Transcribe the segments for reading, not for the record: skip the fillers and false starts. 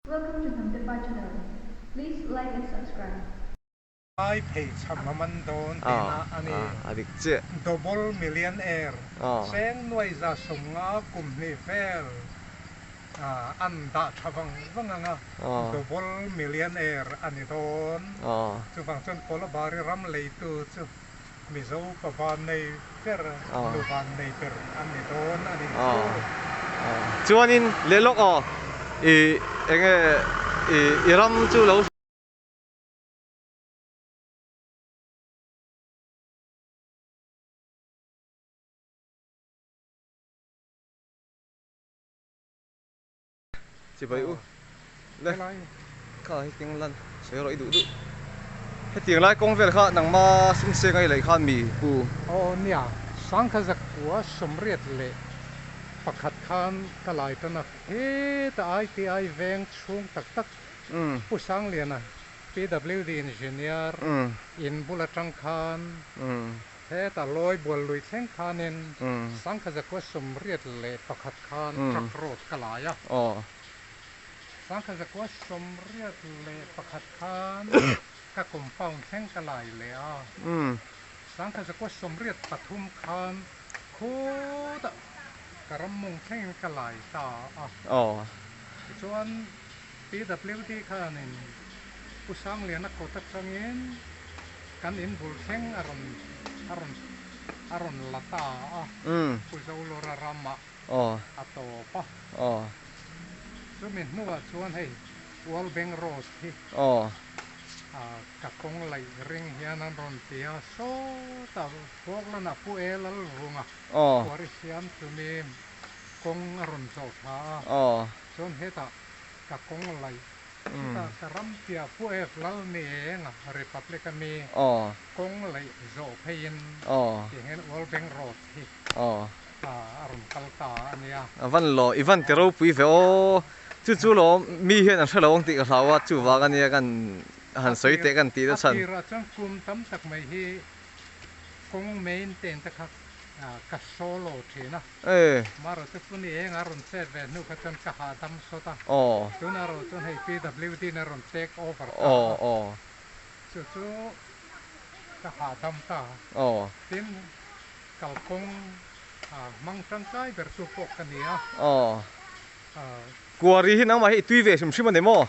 Welcome to Hnamtepa channel. Please like and subscribe. Ai phei cham a man dawn tihna a ni. Double millionaire cheng nuai 150 kum hnih vel an dah tha vang vang ang a, double millionaire a ni dawn. Chuvang chuan Kolabari ram leitu chu Mizo pa van nei ber, nu van nei ber an ni dawn a nih chu. Chuanin leh lawk aw i enge i i ram chu lo. Chibai u le kha hi keng lan sawi rawh i duh duh hetiang lai kawng vel kha nangma sum seng a i laih khan mi pu. Aw nia sangkha zakua sawmriat leh pakhat khan ka lai tan a heta ITI veng chhung tak tak Pu Sangliana PWD Engineer in bul atang khan Heta lawi bual lui thleng khanin sangkha zakua 81 khan truck road ka lai a. Sangkha zakua 81 khan ka compound thleng ka lai leh a. Sangkha zakua 83 khan khutah ka rammung thlengin ka lai ta a. Tichuan PWD khanin Pu Sangliana kawt atangin Kan in bul thleng a rawn a rawn a rawn la ta a, Pu Zolawra ramah a tawp a. Chumi hnuah chuan hei World Bank Road hi ka kawng laih ring hian an rawn ti a, sawtah Puaklanah Pu E Lalvunga Kuari siam chumi kawng a rawn zawh tha a, chuan hetah ka kawng laih Chutah ka ram piah Pu F Lalnieng Republic a mi kawng laih zawh pheiin tih hian World Bank Road hi a rawn kal ta a nia. A van lo, i van ti ropui ve aw. Chu chu lo mi hian an hre lo ang tih ka hlau a, chuvang a nia kan han sawi teh kan tih na chhan. A tirah chuan kum tam tak mai hi kawng maintain te kha ka solo thin a. Maro chu puni eng a rawn chet ve hnu kha chuan ka hahdam sawt a, tunah erawh chuan hei PWD in a rawn take over ta a, chu chu ka hahdam ta a, tin kalkawng hmang tangkai ber tu pawh ka ni a. Kuari hi nangmah hi i tui ve hrim hrim a ni maw?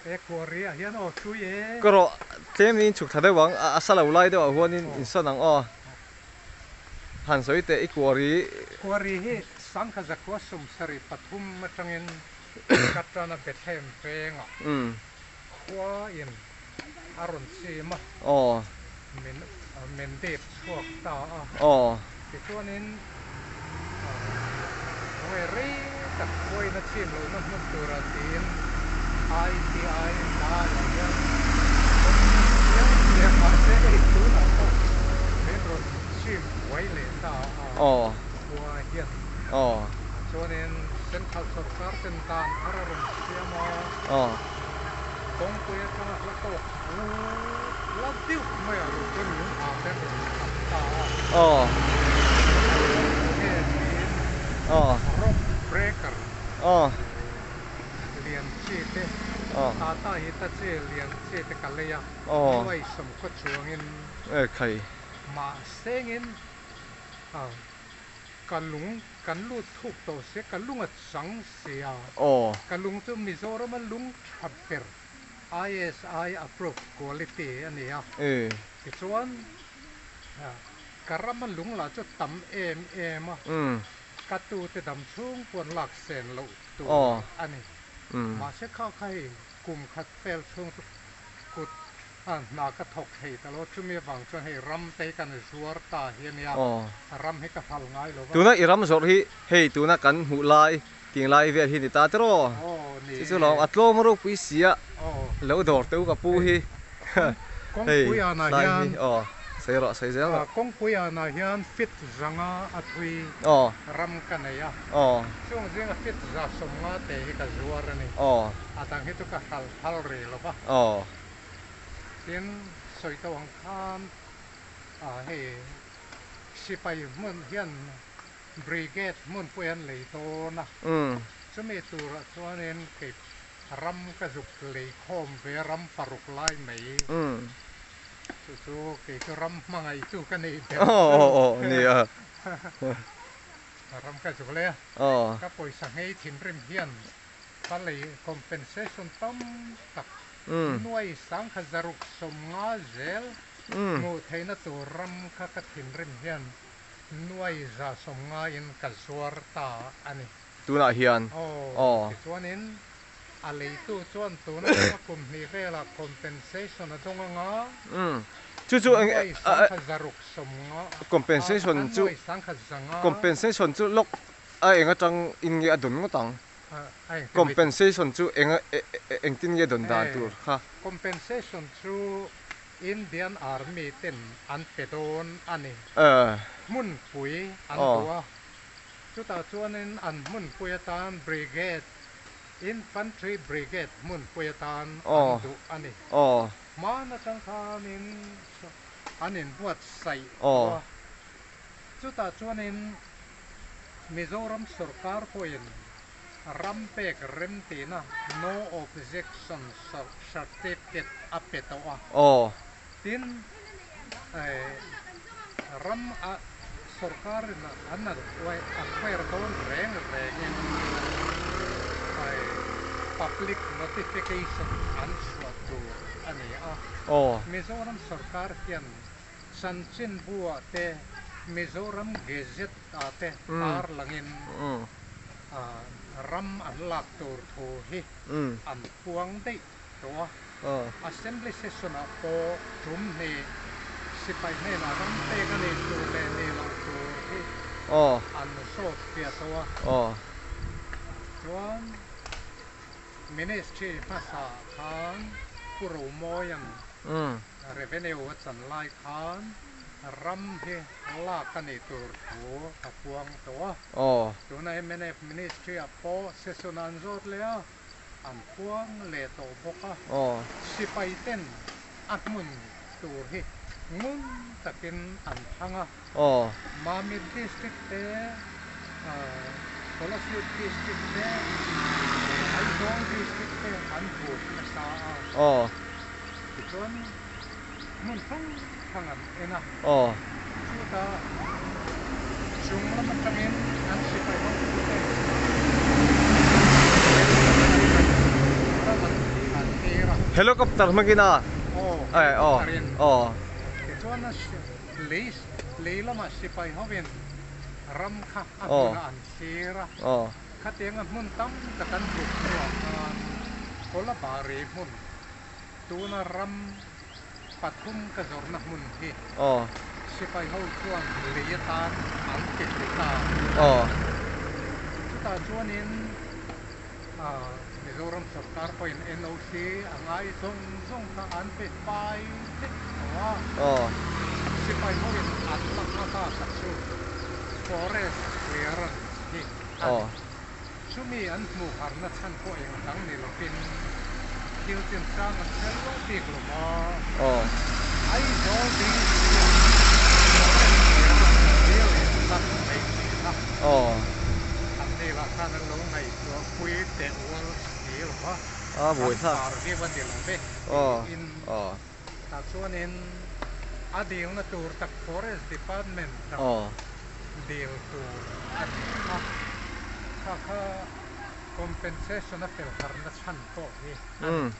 E kuari ah hian aw tui e. Ka rawh tlem in chhuk thla deuh ang, a sa lo lai deuh ah huanin in san ang aw. Han sawi teh i kuari. Kuari hi sangkha zakua 73 atangin ka tana Bethlehem vengah khua in a rawn chim a, min dep chhuak ta a. Tichuanin nge rei tak khuaina chim lohna hmun tura tiin ITI laiah hian rawn siam mahse hei tunah pawh min rawn chim buai leh ta a khua hian. Chuanin Central sawrkar ten dan thar a rawn siam a, kawngpui atanga hla tawk la deuh maiah lo chuan lung hah te an rawn chhak ta a. Nge tiin rock breaker lian chi te Tata Hitachi lian chi te ka lei a, nuai sawmkhaw chuangin mahsengin ka lung kan lut thuk tawh sia ka lung a chang sia ka lung chu Mizoram a lung tha ber ISI approved quality a ni a tichuan ka ram a lung lah chu tam em em a ka tute dam chhung pawh an lak sen loh tur a ni mahse kha kha hei kum khat fel chhung chu kut A hna ka thawk thei ta lo, chumi avang chuan hei ram te hi kan zuar ta hi a nia, ram hi ka hral ngai lo va. Tuna i ram zawrh hi hei tuna kan hmuh lai ting lai vel hi ni ta tiraw? Chu chu lawm, a tlawm ropui sia lo dawr teuh ka pu hi hei tlai hi aw sawi rawh sawi zel rawh. Kawngpui anah hian fit zanga a thui ram ka nei a, chung zinga fit 150 te hi ka zuar a ni, a dang hi chu ka hral phal rih lo va. Tin, sawi tawh ang khan hei sipai hmun hian brigade hmun pawh hi an lei dawn a, chumi turah chuanin kei Ram ka zuk lei khawm ve ram paruk lai mai. Chu chu kei chu ram hmangaih chu ka neih ber chu. Ram ka zuk lei a. Ka pawisa nghei thinrim hian ka lei compensation tam tak nuai sangkhat zaruk sawmnga zel hmuh theihna tur ram kha ka thinrim hian nuai za sawmnga in ka zuar ta a ni. Tunah hian aw. Tichuanin a leitu chuan tuna a kum hnih velah compensation a dawng anga Chu chu eng nuai sangkhat zaruk sawmnga compensation chu nuai sangkhat zanga compensation chu lawk a eng atang in nge a dawn ngawt ang? Compensation chu eng engtin nge dawn dan tur kha? Compensation chu Indian Army ten an pe dawn a ni. Hmunpui an duh a. Chutah chuanin an hmunpui atan Brigade, Infantry Brigade hmunpui atan an duh a ni. Hman atang khanin an inbuatsaih tawh a. Chutah chuanin Mizoram sorkar pawhin ram pek remtihna No Objection Certificate a pe tawh a. Tin, ram a sorkarin an acquire dawn reng rengin public notification an chhuah tur a ni a. Mizoram sorkar hian Chanchinbu-ah te, Mizoram Gazette-ah te tarlangin ram an lak tur thu hi an puang daih tawh a. Assembly session-ah pawh tum hnih sipai hnenah ram pek a nih tur leh nih loh tur hi an zawt fiah tawh a. Chuan Ministry hmasa khan Pu Romawia'n Revenue a chan lai khan ram hi lak a nih tur thu a puang tawh a. Tuna mnf Ministry-ah pawh session an zawt leh a. An puang leh tawh bawk a, sipai ten a hmun tur hi ngun takin an thlang a. Mamit District te, Kolasib District te, Aizawl District te an buk nasa a. Tichuan hmun hrang hrang an en a. Chutah chung lam atangin an sipai hotute ram an an tir a. Helicopter hmangin a? Aw, helicopter in. Tichuan a lei lei lamah sipai hovin ram kha a hmunah an thlir a. Khatianga hmun tam tak an buk hnuah khan Kolabari hmun tuna ram pathum ka zawrhna hmun hi sipai ho chuan lei atan an ti thei ta. Chutah chuanin Mizoram sorkar pawhin NOC a ngai zawng zawng kha an pe fai vek tawh a. Sipai hoin an la hma tak a chu forest clearance hi a ni. Chumi an hmuh harna chhan pawh eng dang ni lovin thil chinchang an hre rual bik lo va. Aizawl district forest clearance dil in zat mai thin a. An ni lah khan an lo ngaihtuah pui teh ual si lo va. Kan par viau a ni lo ve tiin tah chuanin a dilna tur tak forest department tak dil tur a ni a, kha kha compensation a fel harna chhan pawh hi a ni.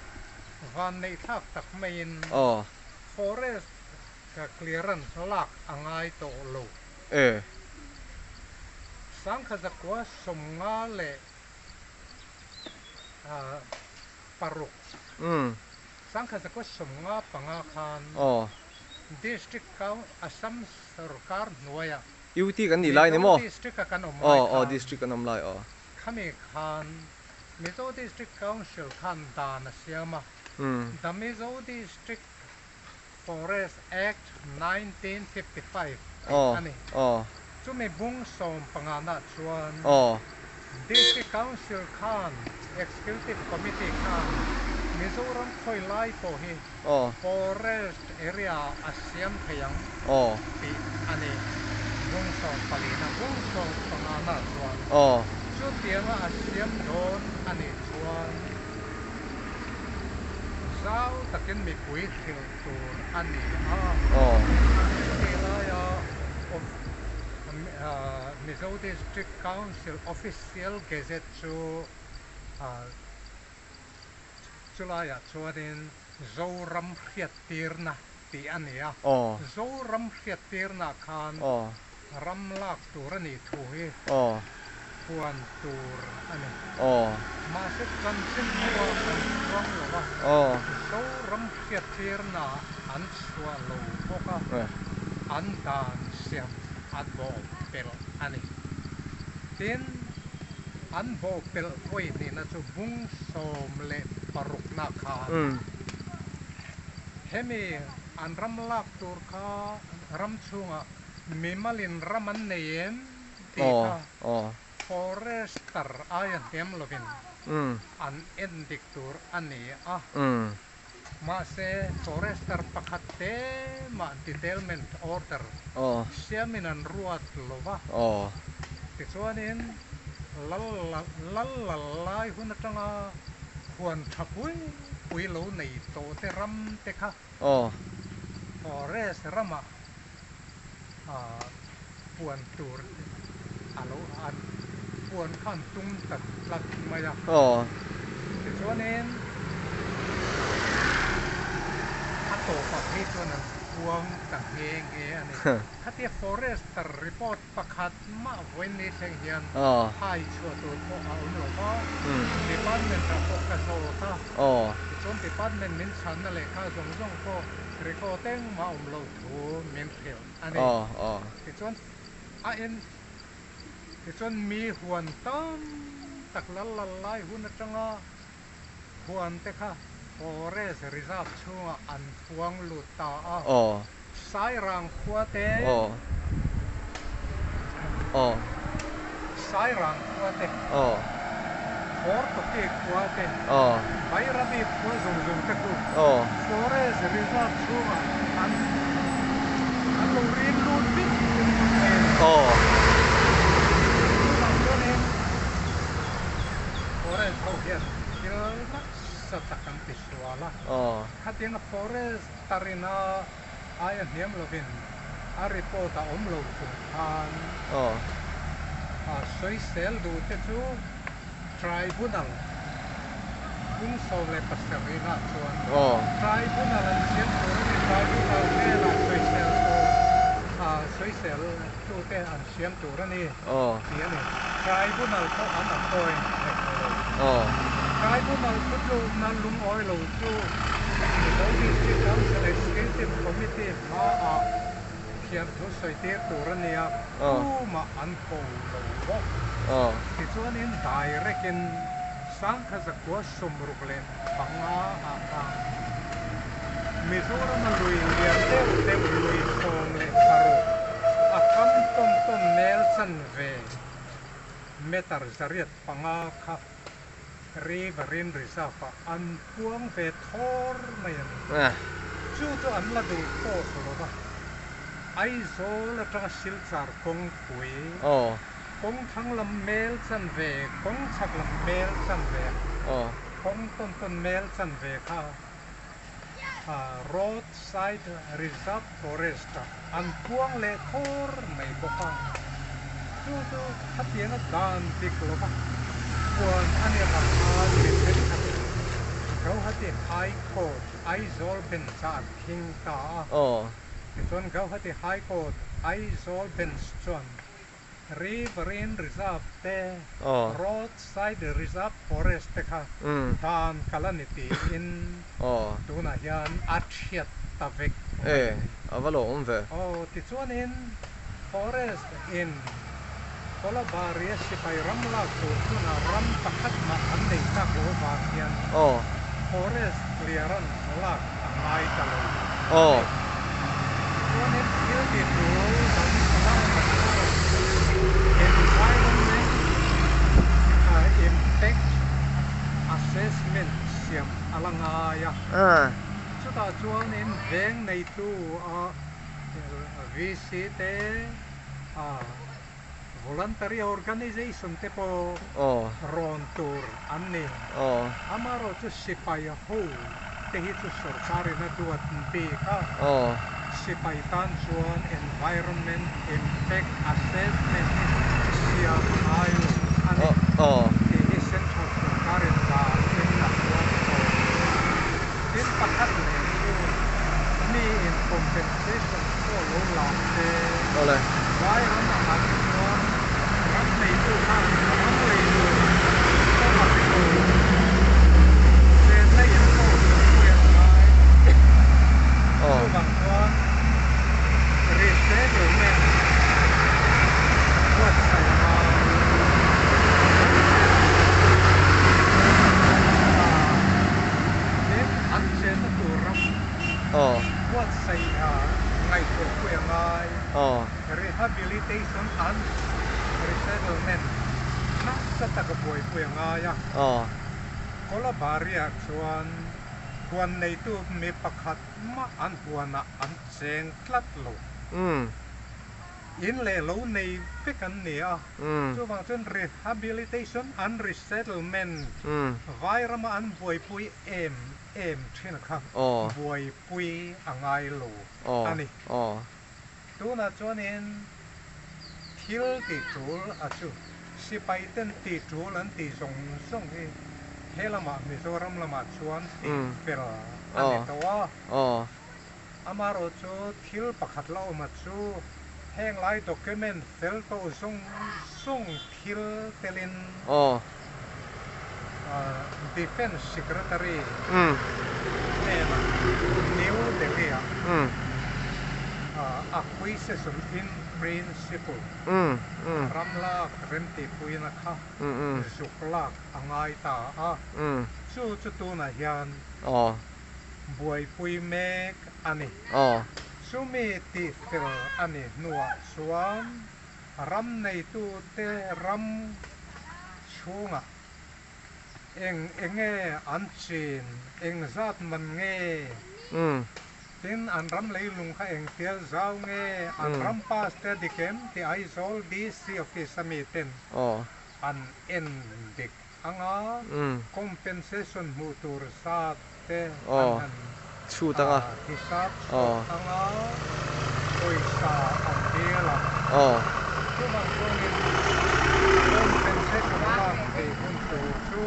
Vanneih thlak tak maiin forest clearance lak a ngai tawh lo. Sangkha zakua sawmnga leh paruk Sangkha zakua sawmnga panga khan District Coun Assam sorkar hnuaiah UT kan nih lai ni maw? Mizo District a kan awm lai Aw, aw, khan District kan awm lai aw. Khami khan Mizo District Council khan dan a siam a, The Mizo District Forest Act 1955 tih a ni. Chumi bung sawm pangana chuan District Council khan Executive Committee khan Mizoram khawi lai pawh hi Forest area a siam thei ang tih a ni. Bung sawm palina bung sawm pangana chuan chutianga a siam dawn a nih chuan. Zau takin mipui hrilh tur a ni a. Chutih laia Mizo District Council Official Gazette chu chulaiah chuanin Zoram hriattirna tih a ni a. Zoram hriattirnaah khan ram lak tur a nih thu hi puan tur a ni. Mahse chanchin pawh an chuang lo va, Zoram hriattirnaah an chhuah lo bawk a, an dan siam an bawh pelh a ni. Tin, an bawh pelh vawi hnihna chu bung 16na khan hemi an ram lak tur kha ram chhungah mimalin ram an nei em tih kha forester aia hniam lovin an en dik tur a ni a. Mahse, forester pakhat te mah detailment order siamin an ruat lo va. Tichuanin, lal lal lai hun atanga huan tha pui pui lo nei tawh te ram te kha forest ramah puan tur a lo an puan kha an tum ta tlat mai a. Tichuanin a tawpah phei chuan an puang ta nghe nghe a ni. Khatia forester report pakhat mah vawiin ni thleng hian hai chhuah tur pawh a awm lo va, department ah pawh ka zawt a, tichuan department min chhanna lehkha zawng zawng pawh record engmah awm lo thu min hrilh a ni. Tichuan a en tichuan mi huan tam tak lal lal lai hun atanga huan te kha forest reserve chhungah an puang lut ta a. Sairang khua te Sairang khua te Hortoki khua te Bairabi khua zawng zawng te khu Forest Reserve chhungah an an lo rin lut vek mai a ni. Tunah chuanin Forest ho hian thil nasa tak an ti sual a. Khatianga Forest Tarina aia hniam lovin a report a awm lo chung khan a sawisel duh te chu Tribunal bung 17 ah chuan Tribunal an siam tur a ni. Tribunal hnenah sawisel tur sawisel tute an siam tur a ni tih a ni. Tribunal pawh an appoint hek lo. Tribunal thutlukna lungawi lo chu Mizo District Council Executive Committee hmaah thiamthu sawi tir tur a nia, tumah an ko lo bawk. Tichuanin direct in 1965 ah khan Mizoram a lui lian deuh deuh lui 16 a kam tawn tawn mel chanve meter 805 kha Riverine Reserve ah an puang ve thawr mai a ni. Chu chu an la duh tawk lo va, Aizawl atanga Silchar kawngpui, kawng thlang lam mel chanve, kawng chhak lam mel chanve, kawng tawn tawn mel chanve kha Road Side Reserve Forest ah an puang leh thawr mai bawk a. Chu chu khatianga dan dik lo va puan a ni rang a mi thenkhat in Gauhati High Court Aizawl Bench ah an khing ta a. Tichuan Gauhati High Court Aizawl Bench chuan Riverine Reserve te, Road Side Reserve Forest te kha dan kal a ni tiin tunah hian a thiat ta vek mai a ni. Aw, tichuanin Forest in Kolabaria sipai ram lak tur hmunah ram pakhat mah an nei tak loh avang hian Forest clearance lak a ngai ta lo a ni. Tichuanin thil ti tul dang lama chu Environment Impact Assessment siam a la ngai a. Chutah chuanin veng neitu a VC te, Voluntary Organization te pawh rawn tur an ni. Amaherawhchu sipai ho. te hi chu sorkarin a duat bik a, sipai tan chuan environment impact assessment hi siam a ngai lo a ni tih hi central sorkarin dan in a huam tawh. Tin pakhat leh chu mi in compensation pawh lo la se, vai ram angah te chuan ram neitu khan ram lei tur pawh a pe lo. Chenna in pawh hlawhpui an ngai. Chuvang chuan resettlement buatsaih a ngai. An chenna tur Tin, an chenna tur ram buatsaiha ngaihtuahpui a ngai. Rehabilitation and resettlement nasa taka buaipui a ngai a. Kolabari-ah chuan huan neitu mi pakhat mah an huanah an cheng tlat lo. In leh lo nei vek an ni a, chuvang chuan rehabilitation and resettlement vai rama an buaipui em em thin kha buaipui a ngai lo a ni. Tunah chuanin thil tih tul a chu sipai ten tih tul an tih zawng zawng hi he lamah Mizoram lamah chuan tih fel a ni tawh a. Amaherawh chu thil pakhat la awm a chu heng lai document fel tawh zawng zawng thil telin Defence Secretary hnenah New Delhi-ah Acquisition in Principle ram lak remtihpuina kha zuk lak a ngai ta a, chu chu tunah hian buaipui mek a ni. Chumi tihfel a ni hnuah chuan ram neitute ram chhungah eng enge an chin, eng zat man nge, tin an ram leilung kha engtia zau nge, an ram pass te a dik em tih Aizawl DC office a miten an en dik. Anga compensation hmuh tur zat te an han chhut anga hisap chhuak anga pawisa an dil ang. Chuvang chuanin compensation lak theih hun tur chu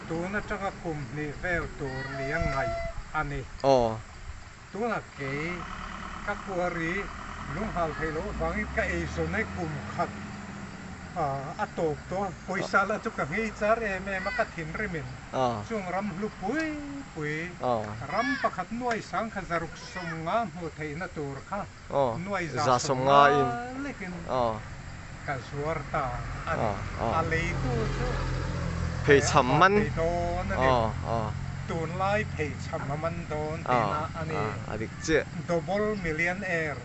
tun atanga kum hnih vel tur nia ngaih a ni. Tunah kei ka kuari lunghal theih loh avangin ka eizawn e kum khat a tawp tawh a, pawisa lah chu ka nghei char em em a, ka thinrimin chung ram hlu pui pui ram pakhat nuai sang kha zaruk sawmnga hmuh theihna tur kha nuai za sawmnga lekin ka zuar ta a ni. A leitu chu a van thei dawn a ni. Tunlai pheichham a man dawn tihna a ni. Double millionaire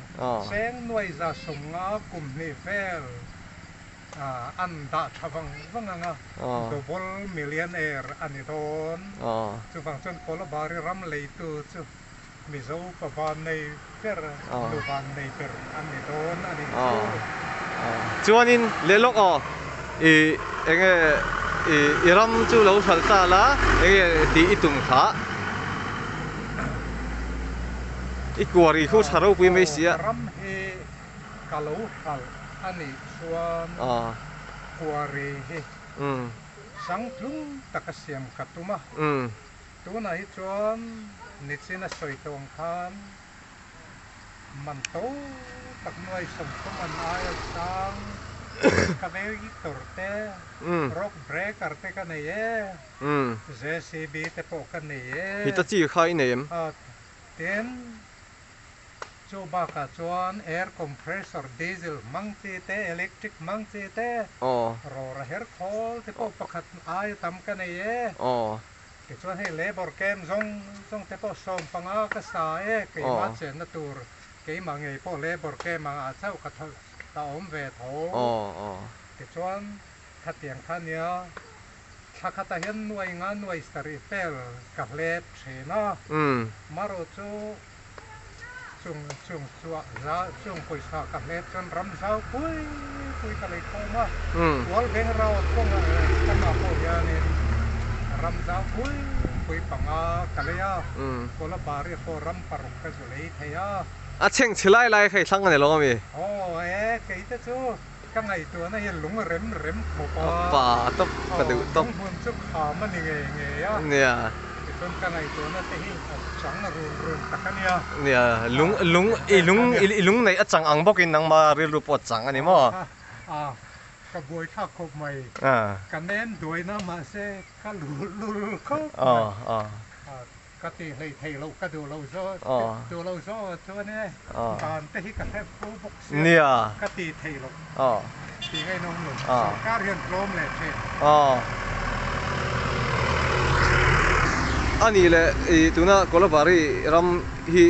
cheng nuai za sawmnga kum hnih vel an dah tha vang vang ang a, double millionaire a ni dawn. Chuvang chuan Kolabari ram leitu chu Mizo pa van nei ber, nu van nei ber an ni dawn a nih chu. Chuanin leh lawk aw, i enge i i ram chu lo hralh ta la, enge tih i tum kha? I kuar i khu tha ropui mai si a. Ka ram hi ka lo hralh a nih chuan kuari hi sangtlung taka siam ka tum a. Tunah hi chuan nichin a sawi tawh ang khan man to tak nuai sawmthum an aia sang excavator te, rock breaker te ka nei e, JCB te pawh ka nei e. Hitachi kha i nei em? Tin, chu bakah chuan air compressor diesel hmang chi te, electric hmang chi te, rawra her khawl te pawh pakhat aia tam ka nei e. Tichuan hei labour camp zawng zawng te pawh 15 ka sa e, keimah chenna tur keimah ngei pawh labour camp ang ah chauh ka ka awm ve tho. Tichuan khatiang kha nia thla khatah hian nuai nga nuai sarih vel ka hlep thin a, marawh chu chung chung chuah za chung pawisa ka hlep chuan ram zau pui pui ka lei khawm a, Kual Veng Road kawngah lamah pawh hianin ram zau pui pui. Zungpui panga ka lei a, Kolabari pawh ram paruk ka zu lei thei a. A chheng chhe lai lai kha i thlang a ni lo ami? Aw e, kei te chu ka ngaihtuahna hi lung rem rem khawp a. Pa tawp ka duh tawp. Lung hmun chu kham a ni ngei ngei a. Nia. Tichuan ka ngaihtuahna te hi a chang run run tak a nia. Nia, lung lung i lung i lung neih a chang ang bawkin nangma rilru pawh a chang a ni maw? A. Ka buai thlak khawp mai. Ka nem duaina mahse ka lul khawp mai. Ka ti hlei thei lo, ka duh lo zawk, duh lo zawk chuan e dan te hi ka hre fo bawk sia, ka ti thei lo tih ngaih nawm lo. Sorkar hian tlawm leh thin. A nih leh tuna Kolabari ram hi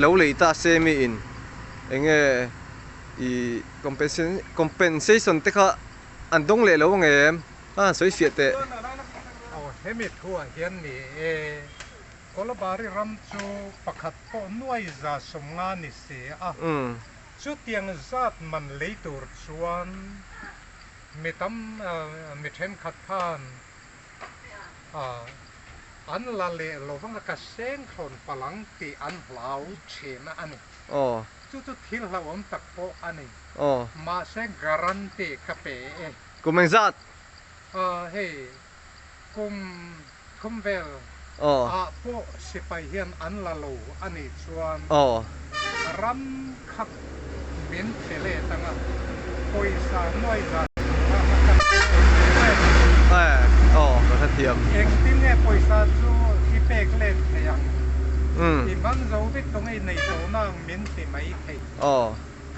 lo lei ta se miin eng nge i compensation te kha an dawng leh lo ang em? A han sawi fiah teh. Aw hemi thuah hian ni e, Kolabari ram chu pakhat pawh nuai za 50 ni si a, chutiang zat man lei tur chuan mi tam mi thenkhat khan an la leh lovang a ka seng thlawn palh ang tih an hlau thin a ni. Aw. Chu chu thil hlauhawm tak pawh a ni. Aw. Mahse guarantee ka pe e. Kum engzat? Aw hei kum thum vel Aw. ah pawh sipai hian an la lo a nih chuan Aw. ram kha min pe let ang a, pawisa nuai zat kha ka pe let. Aw ka hrethiam. Engtin nge pawisa chu i pek let thei ang? I hmang zo vek tawng ei nei tawh nang min ti mai thei.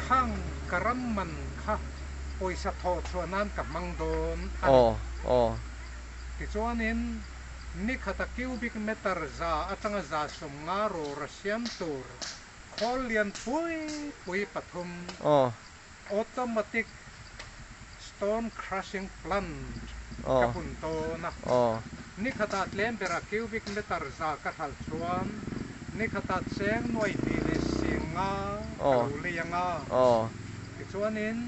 Khang ka ram man kha pawisa thawh chhuah nan ka hmang dawn a ni. Tichuanin ni khata cubic meter za atanga 150 rawr a siam tur khawl lian pui pui pathum automatic stone crushing plant ka bun dawn a. Ni khatah tlem berah cubic meter za ka hralh chuan ni khatah cheng nuai hnih leh 50 ka lo lei ang a. Tichuanin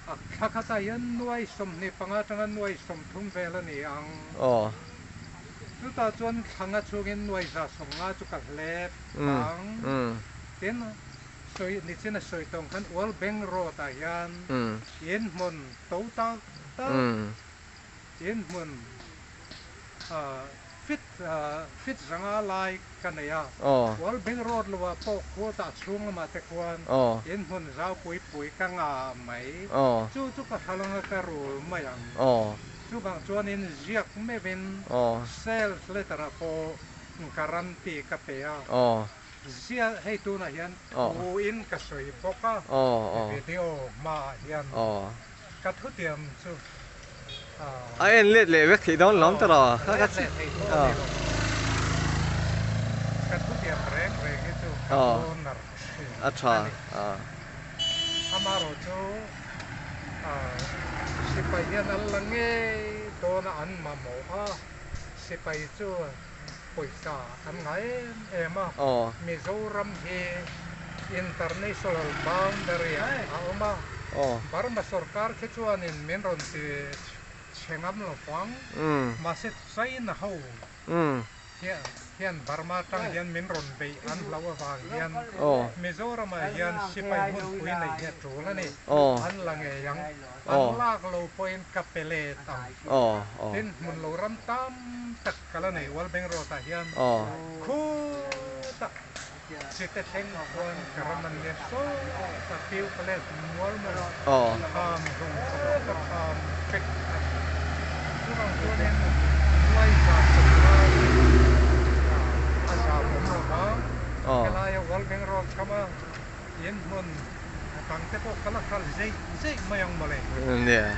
a thla khatah hian nuai 25 atanga nuai 30 vel a ni ang. Chutah chuan thla nga chhungin nuai 150 chu ka hlep ang. Tin, Sawi nichin a sawi tawng khan World Bank Road ah hian in hmun to tak tak in hmun fit fit zanga lai ka nei a. World Bank Road lo ah pawh khua tah chhung lamah te khuan in hmun zau pui pui ka ngah mai. Chu chu ka hral anga ka rul mai ang. Chuvang chuanin ziak meuhin sales letter ah pawh guarantee ka pe a. Zia hei tunah hian thu in ka sawi bawk a, video hmaah hian ka thutiam chu a en let leh vek theih dawn lawm tawh a let leh theih pawh a ni lo. Ka thutiam reng reng hi chu ka owner thin a ni. Amaherawhchu sipai hian an la ngei dawn a an mamawh a, sipai chu Pawisa an ngah em em a, Mizoram hi International boundary ah a awm a, Burma sorkar khi chuanin min rawn ti chhe ngam lo vang, mahse China ho hian Burma atang hian min rawn beih an hlauh avang hian Mizoramah hian sipai hmunpui neih hi a tul a ni, an la ngei ang, an lak lo pawhin ka pe let ang, tin hmun lo ram tam tak. Ka la nei World Bank Road ah hian khutah chite thleng chuan ka ram an nia sawt a piu palace mual mual kham hlum khawp a kham vek a ni. Chuvang chuanin nuai za 50 a zam awm lo va, helaia World Bank Road kama in hmun dang te pawh ka la hral zeih zeih mai ang mawle. Nia,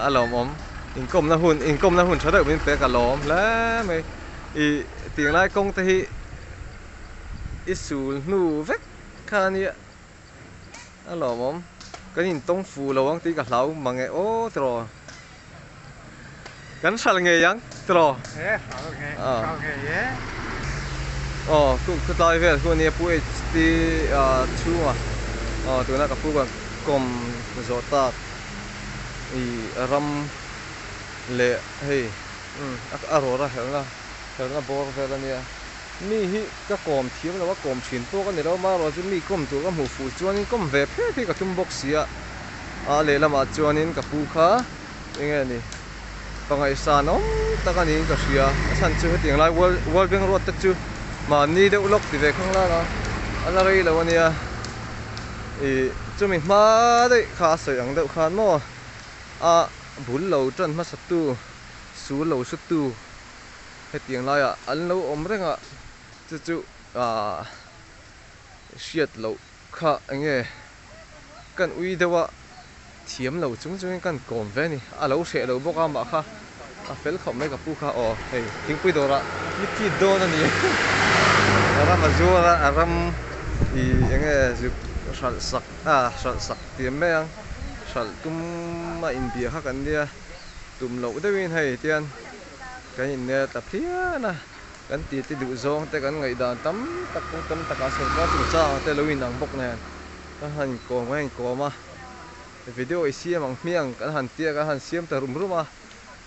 a lawmawm. Inkawmna hun, inkawmna hun tha deuh min pek a lawm hle mai. I tinglai kawng te hi i sul hnu vek kha a nia, a lawmawm. Kan intawng fu lo ang tih ka hlau mang e aw tiraw. Kan hral ngei ang tiraw? E hral ngei, hral ngei e. Aw, khutlai vel khu a nia Pu HT chhunga aw tuna ka pu kan kawm zawh tak i ram leh hei a rawra helna. Herna bawr vel a nia. Mi hi ka kawm thiam lo a, kawm thin pawh ka ni lo. Amaherawh chu mi kawm tur ka hmuh fuh chuanin kawm ve phet hi ka tum bawk si a. A lehlamah chuanin ka pu kha eng nge ni pangaihsan awm tak a niin ka hria. A chhan chu hetiang lai World World Bank Road te chu mahni deuh lawk ti ve khang lan a, a la rei lo a nia. Ih chumi hma daih kha a sawi ang deuh khan maw a bul lo tan hmasa tu sul lo su tu. Hetiang laiah an lo awm reng a, chu chu aah hriat loh kha eng nge kan ui deuh a, thiam lo chung chungin kan kawm ve a ni. A lo hreh lo bawk a mah kha a fel khawp mai ka pu kha aw hei thingpui dawrah mi chit dawn a ni a ram a zuar a, a ram ih eng nge zuk hralh sak ah hralh sak tih mai ang hralh tum a inbia kha kan nia tum loh deuhin hei tian. Kan inel ta phian a, kan titi duh zawng te kan ngaihdan tam tak kawng tam takah sorkar chungchang te lo inang bawk nen kan han inkawm kan inkawm a, video i siam ang hmiang kan han tia kan han siam ta rum rum a,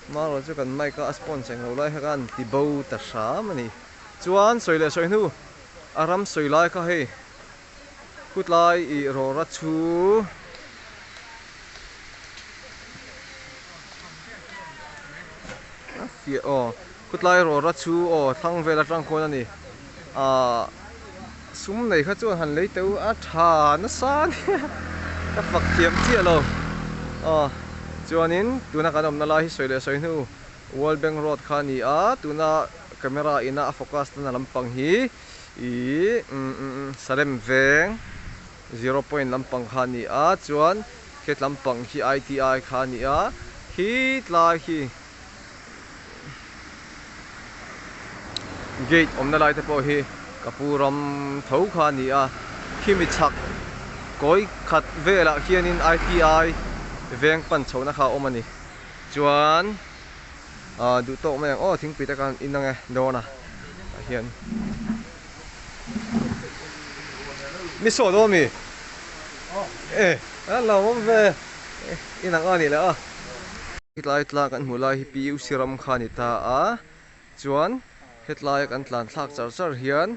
amaherawhchu chu kan mic a a sponsor englo lai kha kan ti bo ta hram a ni. Chuan sawi leh sawi hnu a ram sawi lai kha hei khutlai ih rawra chu. A fiah aw khutlai rawra chu aw thlang vel atang khawn a ni ahh sum nei kha chuan han lei teuh a tha nasa a nia ka fak thiam chiah lo aw chuanin tuna kan awmna lai hi sawi leh sawi hnu World Bank Road kha a ni a tuna camera ina a focus na lampang hi ihh Salem veng zero point lampang kha a ni a chuan. He tlampang hi ITI kha a ni a, khi tlai khi gate awmna lai te pawh hi ka pu ram tho kha a ni a, khimi chhak kawi khat velah hianin ITI veng pan chhohna kha a awm a ni. Chuan ah duh tawk mai ang aw thingpui te khan in ang e dawn a tah hian mi saw dawn mi? E a lo awm ve in ang a nih leh a. Hetlai tlang kan hmuh lai hi PUC ram kha a ni ta a chuan hetlai kan tlan thlak char char hian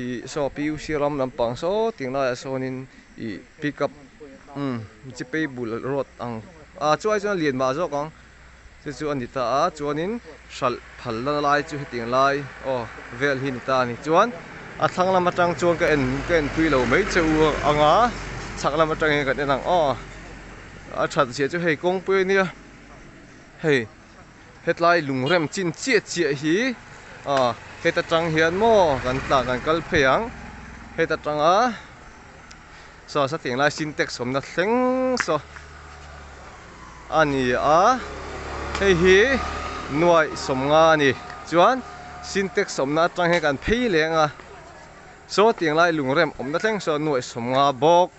ih saw PUC ram lampang saw ting laiah sawnin ih pickup umm chipei bul road ang ah chuai chuan a lian mah zawk ang chu chu a ni ta a chuanin hralh phalna lai chu hetiang lai aw vel hi a ni ta a ni chuan a thlang lam atang chuan ka en ka en pui lo mai che u ang a chhak lam atangin kan en ang aw a that zia chu hei kawngpui a nia hei hetlai lungrem chin chiah chiah hi ah heta tang hian maw kan tlan kan kal phei ang heta tanga saw hetiang lai sintex awmna thleng saw a ni a hei hi nuaih sawmnga a ni chuan sintex awmna atang hian kan phei leng a saw tiang lai lungrem awmna thleng saw nuaih sawmnga bawk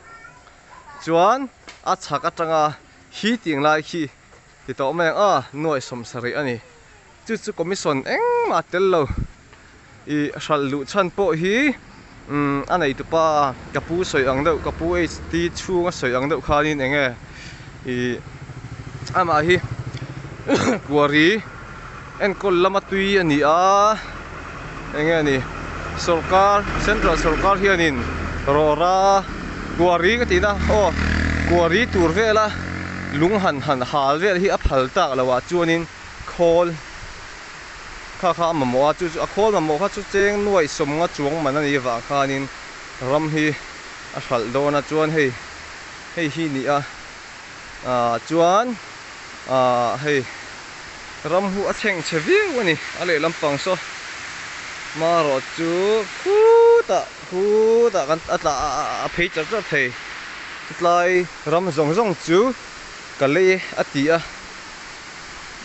chuan a chhak atanga hi tiang lai khi ti tawh mai ang a nuaih sawm sarih a ni chu chu commission engmah tel lo ih hralh luh chhan pawh hi umm a nei tupa ka pu sawi ang deuh ka pu HT chhunga sawi ang deuh khanin eng nge ih amah hi kuari enkawl lama tui a ni a eng nge ni sawrkar central sawrkar hianin rawra kuari ka tihna aw kuari tur vela lung han han hal vel hi a phal tak loh ah chuanin khawl kha kha a mamawh a chu chu a khawl mamawh kha chu cheng nuaih sawmnga chuang man a nih vang khanin ram hi a hralh dawn a chuan hei hei hi ni a ah chuan ah hei ram hu a thleng chhe viau a ni a lehlam pang saw marawh chu khutah khutah kan a tla a phei char char thei chutlai ram zawng zawng chu ka lei a ti a.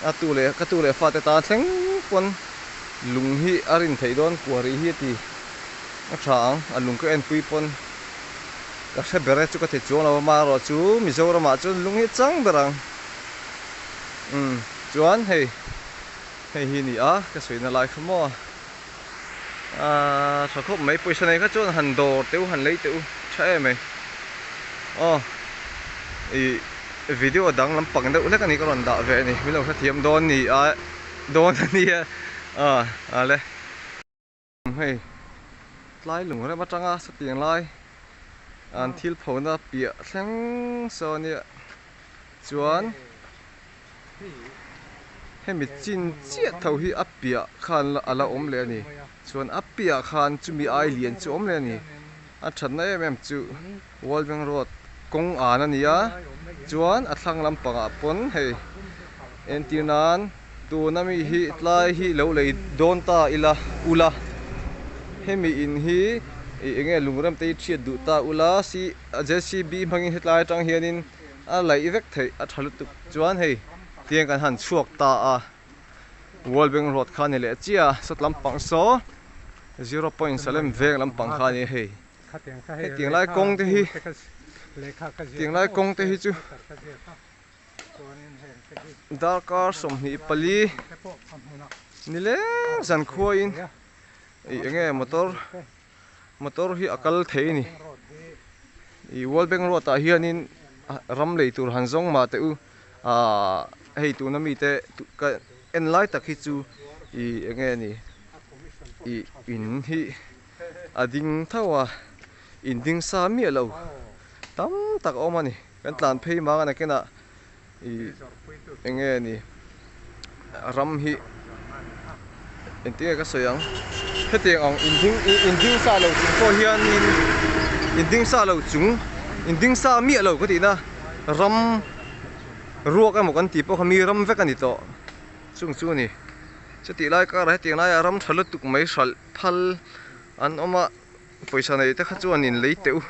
A tu leh ka tu leh fate tan thleng pawn lung hi a rin theih dawn kuah rih hi a ti a tha ang a lung ka enpui pawn ka hre ber e chu ka ti chuang lo amaherawh chu Mizoramah chuan lung hi a chang ber ang umm chuan hei hei hi a ni a ka sawina lai kha maw aaa tha khawp mai pawisa nei kha chuan han dawr teh u han lei teh u tha em mai aw ih. Video dang lampang deuh hlek a ni ka rawn dah ve a ni min lo hrethiam dawn ni a dawn a nia A ale. Hei tlai lung rem atanga sawtiang lai an thil phona piah thleng saw ania chuan hemi chin chiah tho hi a piah khan a la awm leh a ni chuan a piah khan chumi ai lian chu a awm leh a ni a thatna em em chu World Bank Road kawng an a ni a chuan a thlang lampangah pawn hei entir nan. Tuna mi hi tlai hi lo lei dawn ta ila ula hemi in hi ih enge lungrem te hi thiat duh ta ula si JCB hmangin hetlai atang hianin a laih vek theih a tha lutuk chuan hei tiang kan han chhuak ta a World Bank Road kha a ni leh chiah a sawt lampang saw zero point Salem veng lampang kha a ni hei hetiang lai kawng te hi hetiang lai kawng te hi chu. Darkar 24 ni leng zan khuain ih eng nge motor motor hi a kal thei a ni ih World Bank Road ah hianin ram lei tur han zawng mah teh u ahh hei tuna mite ka en lai tak hi chu ih eng nge ni ih in hi a ding tho a in ding sa miah lo tam tak a awm a ni. Kan tlan phei mang a nakinah ih eng nge ni ram hi engtin nge ka sawi ang hetiang ang inding inding sa lo chung pawh hianin inding sa lo chung inding sa miah lo ka tihna ram ruak emaw kan tih pawh kha mi ram vek a ni tawh chung chu a ni chutih lai karah hetiang laiah ram tha lutuk mai hralh phal an awm a pawisa nei te kha chuan in lei teh u.